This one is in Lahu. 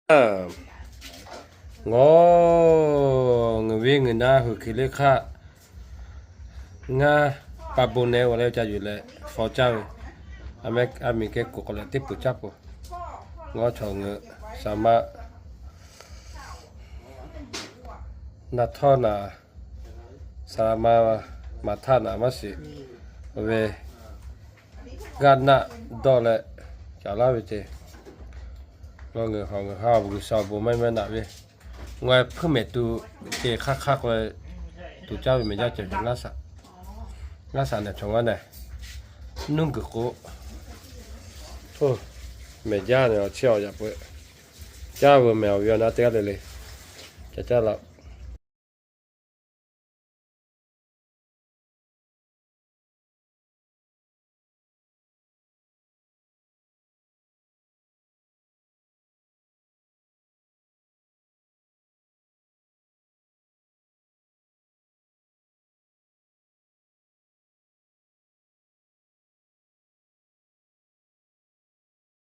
Ngaˬ, ngaˬ ve ngaˬ na hui hk'e le hk'aˇ, ngaˬ pa bon neh-o leh ca yuˬ leh hpaw caˇ ve, a miˍ kehˬ kuˬ k'awꞈ leh teˇ peuˬ caˇ peuˬ. Ngaˬ chaw ngaˬ saˍ ma naˍ htawˇ naˍ, saˍ ma maˍ htaˇ naˍ maˇ shiˍ ve g'aˇ naˆ dawˇ leh caˍ laˇ ve ce. Ngaˬ ngaˬ hawˬ ngaˬ ha G'uiˬsha awˬ bon maˇ maˇ naꞈ ve, ngaˬ hpuiˇ mehˍ tu ce hk'aˇ hk'aˇ k'o, tuˬ caˇ ve mehˍ jaˇ cawˬ ve laˇ saꞈ. Laˇ saꞈ nehˬ chaw ngaˬ nehˬ nuˇ guiˬ k'o, mehˍ jaˇ nehˬ awˬ chehˇ awˬ yaꞈ peuˬ. Caˇ veuˬ mehˍ awˬ ve awˬ na teˇ g'aˇ le le. Ca caˇ laꞈ